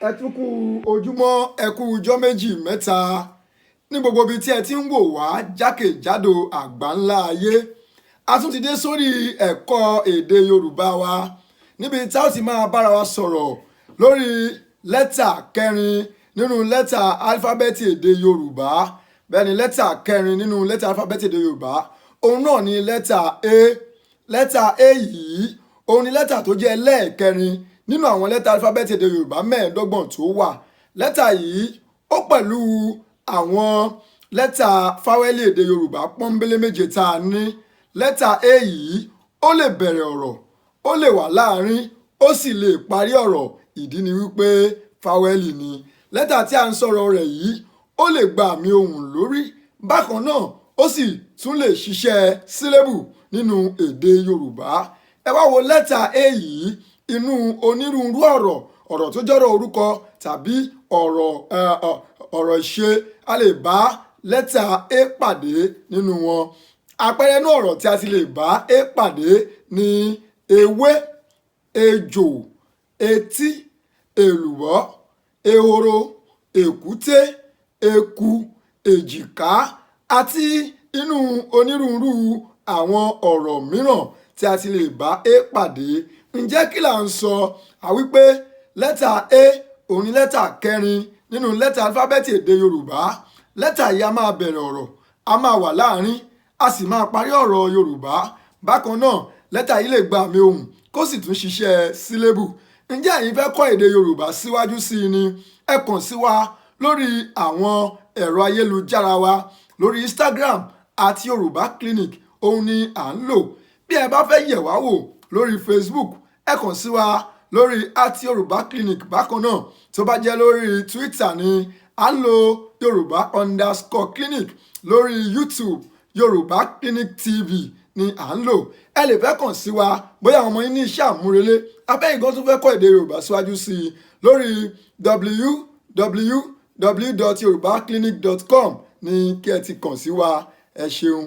Ẹ tún kú ojúmọ́, ẹ kú ọjọ́ méjì mẹ́ta ní gbogbo ibi tí ẹ ti ń wò wá jákèjádò àgbáńlá ayé. A tún ti dé sórí ẹ̀kọ́ èdè Yorùbá wa níbi tá a ti máa bára wa sọ̀rọ̀ lórí lẹ́tà kẹrin nínú lẹ́tà álífábẹ́ẹ̀tì èdè Yorùbá. Bẹ́ẹ̀ ni, lẹ́tà kẹrin nínú lẹ́tà álífábẹ́ẹ̀tì èdè Yorùbá, òun náà ni lẹ́tà A. Lẹ́tà A yìí, òun ni lẹ́tà tó jẹ́ ẹlẹ́ẹ̀kẹrin nínú àwọn lẹ́tà álífábẹ́ẹ̀tì èdè Yorùbá 25 tó wà. Lẹ́tà yìí, ó pẹ̀lú àwọn lẹ́tà fáwẹ́lì èdè Yorùbá pọ́nbélé méje tá a ní. Lẹ́tà A yìí, ó lè bẹ̀rẹ̀ ọ̀rọ̀, ó lè wà láàárín, ó sì lè parí ọ̀rọ̀. Ìdí ni wípé fáwẹ́lì ni lẹ́tà tí a ń sọ̀rọ̀ rẹ̀ yìí. Ó lè gba àmì ohùn lórí. Bákan náà, ó sì tún lè ṣiṣẹ́ sílébù nínú èdè Yorùbá. Ẹ wá wo lẹ́tà A yìí inú onírúurú ọ̀rọ̀, ọ̀rọ̀ tó jọ́rọ̀ orúkọ tàbí ọ̀rọ̀ ìṣe, a lè bá lẹ́tà A pàdé nínú wọn. Àpẹẹrẹ inú ọ̀rọ̀ tí a ti lè bá A pàdé ní ewé, ejò, etí, èlùbọ́, ehoro, èkúté, eku, èjìká àti inú onírúurú àwọn ọ̀rọ̀ mìíràn tí a ti lè bá A pàdé. Ǹjẹ́ kí là ń sọ? Àwípé lẹ́tà A, òun ni lẹ́tà kẹrin nínú lẹ́tà álífábẹ́ẹ̀tì èdè Yorùbá. Lẹ́tà yìí a máa bẹ̀rẹ̀ ọ̀rọ̀, a máa wà láàrin, a sì máa parí ọ̀rọ̀ Yorùbá. Bákan náà, lẹ́tà yìí lè gba àmì ohùn, kó sì tún ṣiṣẹ́ sílébù. Ǹjẹ́ ẹ̀yin fẹ́ kọ́ èdè Yorùbá síwájú sí i ni? Ẹ kàn sí wa lórí àwọn ẹ̀rọ ayélujára wa. Lórí Instagram, @YorùbáClinic, òun ni à ń lò. Bí ẹ bá fẹ́ yẹ̀ wá wò lórí Facebook, ẹ kàn sí wa lórí @YorùbáClinic bákan náà. Tó bá jẹ́ lórí Twitter ni, à ń lo Yorùbá_clinic. Lórí YouTube, Yorùbá Clinic TV ni à ń lò. Ẹ lè fẹ́ kàn sí wa bóyá àwọn ọmọ yín ní iṣẹ́ àmúrelé, abẹ́yìn kan tún fẹ́ kọ́ èdè Yorùbá síwájú sí i, lórí www.yorubaclinic.com ní kí ẹ ti kàn sí wa. Ẹ ṣeun.